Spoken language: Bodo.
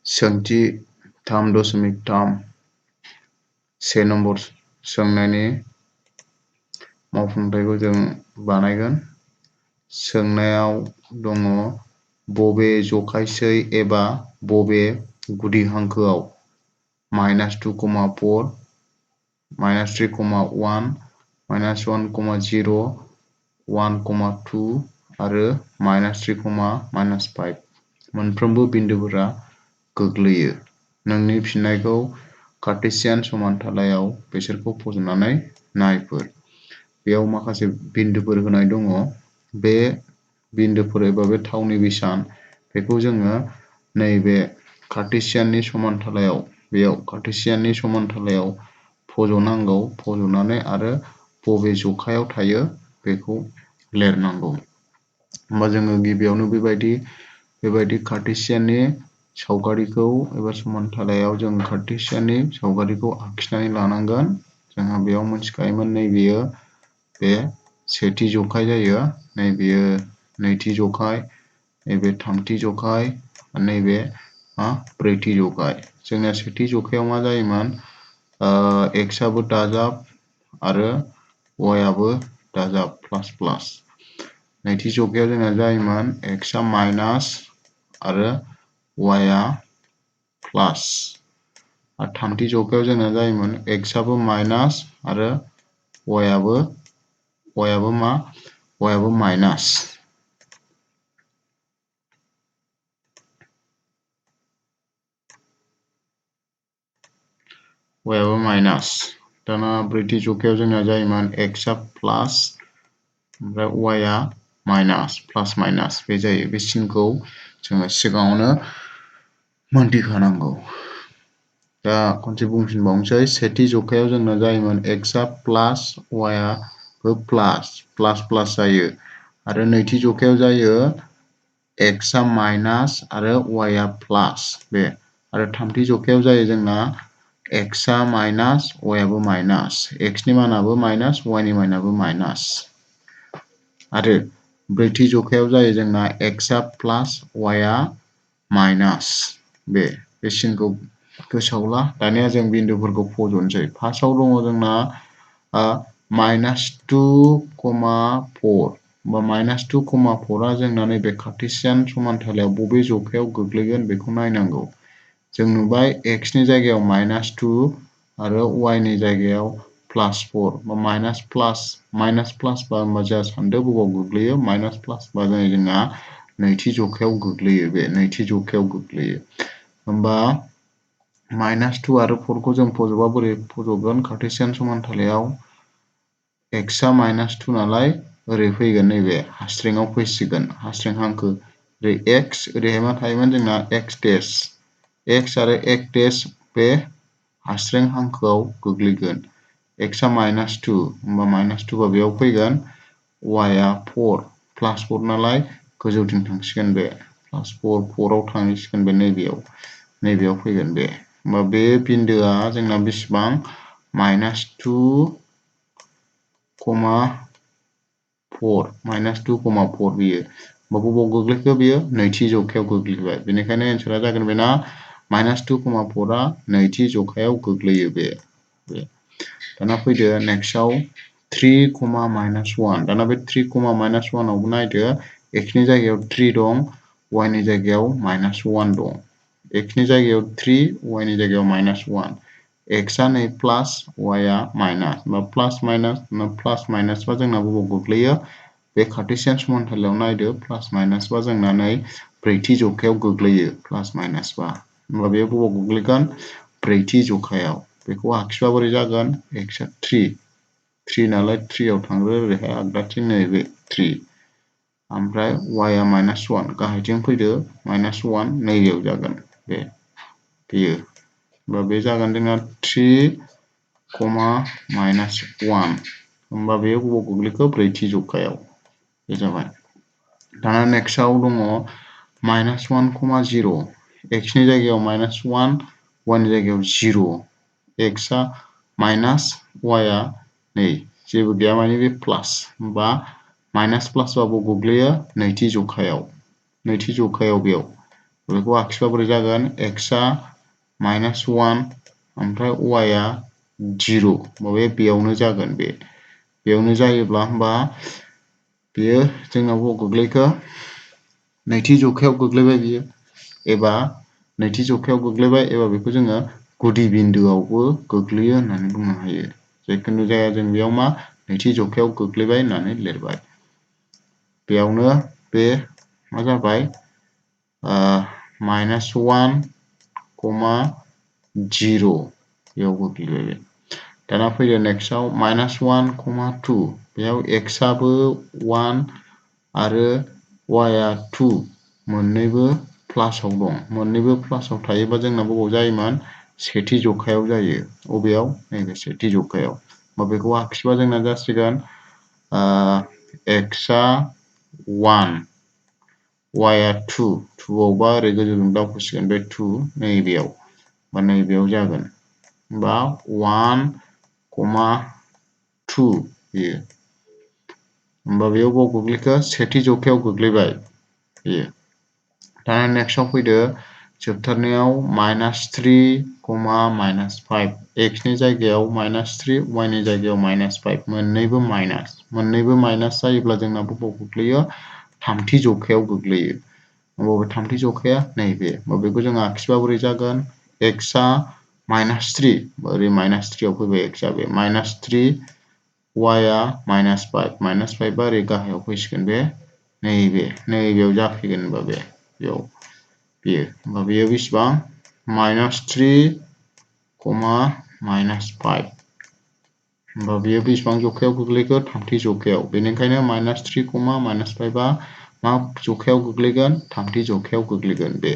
सोंथि 3.3 से नम्बर सोंनायनि मावफुंथायखौ जों बानायगोन। सोंनायाव दङ बबे जखायसै एबा बबे गुदि हांखोआव -2,4 -3,1 -1,0 1,2 आरो -3,-5 मोनफ्रोमबो बिन्दोफोरा गोग्लैयो। नोंनि फिननायखौ कार्टेशियान समानथालायाव बिसोरखौ फज'नानै नायफोर। बेयाव माखासे बिन्दोफोर होनाय दङ। बे बिन्दोफोर एबा बे थावनि बिसान बेखौ जोङो नैबे कार्टेशियाननि समानथालायाव फज'नांगौ। फज'नानै आरो बबे जखायाव थायो बेखौ लिरनांगौ। होमबा जोङो गिबियावनो बेबायदि कार्टेशियाननि सावगारिखौ एबा समानथालायाव जों कार्टेशियाननि सावगारिखौ आखिनानै लानांगोन। जोंहा बेयाव मोनथिखायोमोन नैबेयो बे सेथि जखाय जायो, नैबेयो नैथि जखाय, नैबे थामथि जखाय, नैबे ब्रैथि जखाय। जोंना सेथि जखायाव मा जायोमोन x आबो दाजाब आरो y आबो दाजाब प्लास। नैथि जखायाव जोंना जायोमोन x आ माइनास आरो y आ प्लास। आरो थामथि जखायाव जोंना जायोमोन x आबो माइनास आरो y आबो माइनास। y आबो माइनास। दाना ब्रैथि जखायाव जोंना जायोमोन x आ प्लास ओमफ्राय y आ माइनास, प्लास माइनास बे जायो। बे सिनखौ जोङो सिगाङावनो मोनथिखानांगौ। दा खनसे बुंफिनबावनोसै, सेथि जखायाव जोंना जायोमोन x आ प्लास, y आबो प्लास जायो। आरो नैथि जखायाव जायो x आ माइनास आरो y आ प्लास बे। आरो थामथि जखायाव जायो जोंना x आ माइनास, y आबो माइनास। x नि मानाबो माइनास, y नि मानाबो माइनास। आरो ब्रैथि जखायाव जायो जोंना x आ प्लास, y आ माइनास। बे सिनखौ गोसोआव ला। दानिया जों बिन्दुफोरखौ फज'नोसै। फार्स्टआव दङ जोंना -2,4 बा -2,4 आ जोंना नैबे कार्टेशियान समानथालायाव बबे जखायाव गोग्लैगोन बेखौ नायनांगौ। जों नुबाय x नि जायगायाव -2 आरो y नि जायगायाव +4 बा माइनास प्लास बा होमबा जोंहा सानदो बबाव गोग्लैयो माइनास प्लास बा जोंना नैथि जखायाव गोग्लैयो। बे नैथि जखायाव गोग्लैयो। होमबा -2 आरो 4 खौ जों फज'बा बोरै फज'गोन कार्टेशियान समानथालायाव x आ -2 नालाय ओरै फैगोन, नैबे हास्रेङाव फैसिगोन। हास्रें हांखो ओरै x, ओरैहाय मा थायोमोन जोंना x आरो x' बे हास्रें हांखोआव गोग्लैगोन। x आ -2 होमबा -2 बा बेयाव फैगोन, y आ 4 +4 नालाय गोजौथिं थांसिगोन बे +4 आव थांसिगोन बे नैबेयाव फैगोन बे। होमबा बे बिन्दोआ जोंना बेसेबां -2,4 बियो। बबाव गोग्लैखो बियो नैथि जखायाव गोग्लैबाय। बेनिखायनो एन्सारा जागोन बेना -2,4 आ नैथि जखायाव गोग्लैयो बे। दाना फैदो नेक्स्टआव 3,-1। दाना बे 3,-1 आवबो नायदो x नि जायगायाव 3 दं, y नि जायगायाव -1 दं। x नि जायगायाव 3, y नि जायगायाव -1। x आ नै प्लास, y आ माइनास। होमबा प्लास माइनास बा जोंना बबाव गोग्लैयो बे कार्टेशियान समानथालायाव नायदो। प्लास माइनास बा जोंना नै ब्रैथि जखायाव गोग्लैयो प्लास माइनास बा। होमबा बे बबाव गोग्लैगोन ब्रैथि जखायाव। बेखौ आखिबा बोरै जागोन x आ 3 नालाय 3 आव थांग्रो ओरैहाय आगदाथिं नैबे 3। ओमफ्राय y आ -1 गाहायथिं फैदो -1 नैबेयाव जागोन बेयो। होमबा बे जागोन जोंना 3,-1। होमबा बे बबाव गोग्लैखो ब्रैथि जखायाव। बे जाबाय। दाना नेक्स्टआव दङ -1,0। x नि जायगायाव -1, y नि जायगायाव 0। x आ माइनास, y आ नै जेबो गैया माने बे प्लास। होमबा माइनास प्लास बा बबाव गोग्लैयो नैथि जखायाव बेयाव। बेखौ आखिबा बोरै जागोन xआ -1 ओमफ्राय yआ 0 बे बेयावनो जागोन बेयावनो जायोब्ला होमबा बेयो जोंनाव बबाव गोग्लैखो नैथि जखायाव गोग्लैबाय बियो एबा नैथि जखायाव गोग्लैबाय एबा बेखौ जोङो गुदि बिन्दोआवबो गोग्लैयो होननानै बुंनो हायो जिखुनु जाया जों बेयाव मा नैथि जखायाव गोग्लैबाय होननानै लिरबाय बेयावनो बे मा जाबाय -1, 0 बेयाव गोग्लैबाय दाना फैदो नेक्स्टआव -1, 2 बेयाव xआबो 1 आरो yआ 2 मोननैबो प्लासआव दं मोननैबो प्लासआव थायोबा जोंना बबाव जायोमोन सेथि जखायाव जायो अबेयाव नैबे सेथि जखायाव होमबा बेखौ आखिबा जोंना जासिगोन xआ 1 yआ 2 2आवबा ओरै गोजौजों दावखोसिगोन बे 2 नैबेयाव बा नैबेयाव जागोन होमबा 1, 2 बेयो होमबा बेयाव बबाव गोग्लैखो सेथि जखायाव गोग्लैबाय बेयो दाना नेक्स्टआव फैदो जोबथारनायाव -3, -5 x नि जायगायाव -3 y नि जायगायाव -5 मोननैबो माइनास जायोब्ला जोंना बबाव गोग्लैयो थामथि जखायाव गोग्लैयो बबे थामथि जखाया नैबे बेखौ जों आखिबा बोरै जागोन xआ -3 ओरै -3आव फैबाय xआ बे -3 yआ -5 5 ओरै गाहायाव फैसिगोन बे नैबेयाव जाफैगोन होनबा बेयो होमबा बेयो बेसेबां -3, -5 होमबा बेयो बेसेबां जखायाव गोग्लैखो थामथि जखायाव बेनिखायनो -3, -5आ मा जखायाव गोग्लैगोन थामथि जखायाव गोग्लैगोन बे